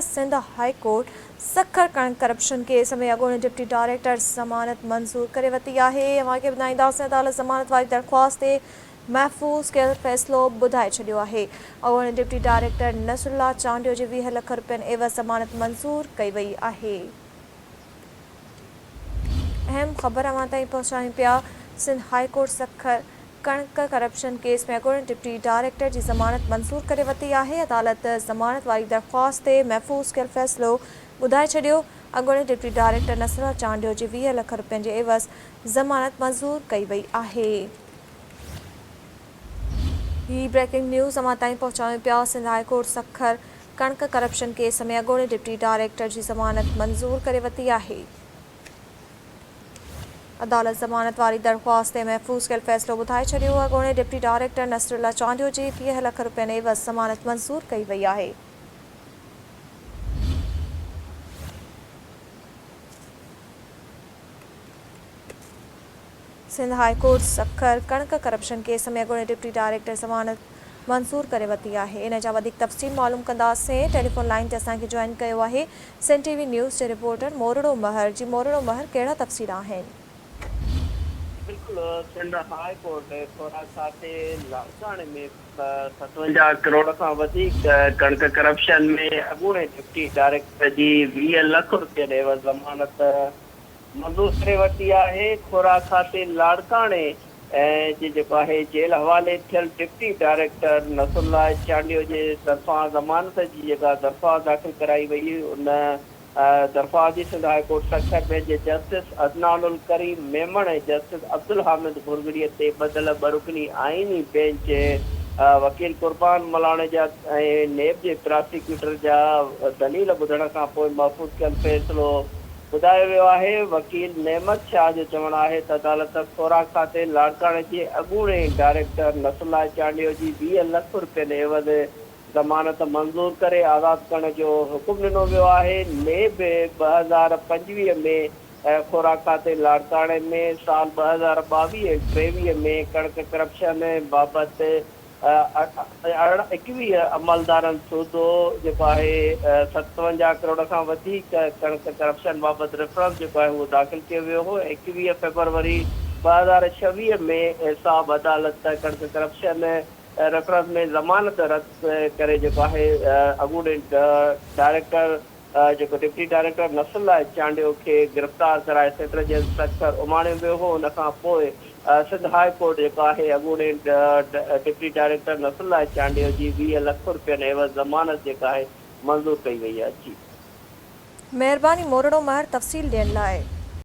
Sindh high court Sukkur ڪڻڪ corruption case ۾ اڳوڻي deputy director ضمانت منظور ڪري ورتي آهي. اوهان کي ٻڌائينداسين عدالت ضمانت واري درخواست تي محفوظ ڪيل فيصلو ٻڌائي ڇڏيو آهي. اڳوڻي ڊپٽي ڊائريڪٽر نصرالله چانڊيو جي 20 لک رپين عيوض ضمانت منظور ڪئي وئي آهي. اهم خبر اوهان تائين پهچايون پيا سنڌ هاء ڪورٽ سکر ڪڻڪ ڪرپشن ڪيس ۾ اڳوڻي ڊپٽي ڊائريڪٽر جي ضمانت منظور ڪري ورتي آهي، عدالت ضمانت واري درخواست تي محفوظ ڪيل فيصلو ٻڌائي ڇڏيو، اڳوڻي ڊپٽي ڊائريڪٽر نصرالله چانڊيو جي 20 لک رپين جي عيوض ضمانت منظور ڪئي وئي آهي. هي بريڪنگ نيوز اوهان تائين پهچايون پيا، سنڌ هاء ڪورٽ سکر ڪڻڪ ڪرپشن ڪيس ۾ اڳوڻي ڊپٽي ڊائريڪٽر جي ضمانت منظور ڪري ورتي آهي. عدالت ضمانت واري درخواست تي محفوظ ڪيل فيصلو ٻڌائي ڇڏيو، اڳوڻي ڊپٽي ڊائريڪٽر نصرالله چانڊيو جي 20 لک رپين عيوض ضمانت منظور ڪئي وئي آهي. سنڌ هاء ڪورٽ سکر ڪڻڪ ڪرپشن ڪيس ۾ اڳوڻي ڊپٽي ڊائريڪٽر ضمانت منظور ڪري ورتي آهي ان جا وڌيڪ تفصيل معلوم ڪنداسين ٽيليفون لائين تي اسان کي جوائن ڪيو آهي سنڌ ٽي وي نيوز جي رپورٽر مورڙو مهر جي مورڙو مهر ڪهڙا تفصيل آهن. بلڪل سنڌ هاء ڪورٽ خوراڪ کاتي لاڙڪاڻي ۾ 57 ڪروڙ کان وڌيڪ ڪڻڪ ڪرپشن ۾ اڳوڻي ڊپٽي ڊائريڪٽر جي 20 لک رپين عيوض ضمانت منظور ڪري ورتي آهي، خوراڪ کاتي لاڙڪاڻي جي جيڪو آهي جيل حوالي ٿيل ڊپٽي ڊائريڪٽر نصرالله چانڊيو جي طرفان ضمانت جي جيڪا درخواست داخل ڪرائي وئي هئي ان درخواست جي Sindh high court Sukkur bench جي جسٽس عدنان الڪريم ميمڻ ۽ جسٽس عبدالحامد ڀرڳڙي تي ٻڌل ٻه رڪني آئيني بينچ وڪيل قربان ملاڻيجا ۽ نيب جي پراسيڪيوٽر جا دليل ٻڌڻ کانپوء محفوظ ڪيل فيصلو ٻڌايو ويو آهي، وڪيل نعمت شاهه جو چوڻ آهي ته عدالت خوراڪ کاتي لاڙڪاڻي جي اڳوڻي ڊائريڪٽر نصرالله چانڊيو جي 20 لک رپين عيوض ضمانت منظور ڪري آزاد ڪرڻ جو حڪم ڏنو ويو آهي، نيب 2025 ۾ خوراڪ کاتي لاڙڪاڻي ۾ سال 2022 ۽ 23 ۾ ڪڻڪ ڪرپشن بابت 21 عملدارن سوڌو جيڪو آهي 57 ڪروڙ کان وڌيڪ ڪڻڪ ڪرپشن بابت ريفرنس جيڪو آهي اهو داخل ڪيو ويو هو ۽ 21 فيبروري 2026 ۾ احتساب عدالت ڪڻڪ ڪرپشن ريفرنس ۾ ضمانت رد ڪري جيڪو آهي اڳوڻي ڊائريڪٽر جيڪو ڊپٽي ڊائريڪٽر نصرالله چانڊيو کي گرفتار ڪرائي سينٽرل جيل سکر اماڻيو ويو هو ان کان پوء سنڌ هاء ڪورٽ جيڪو آهي اڳوڻي ڊپٽي ڊائريڪٽر نصرالله چانڊيو جي 20 لک رپين عيوض ضمانت جيڪا آهي منظور ڪئي وئي آهي. جي. مهرباني مورڙو مهر تفصيل ڏيڻ لاء.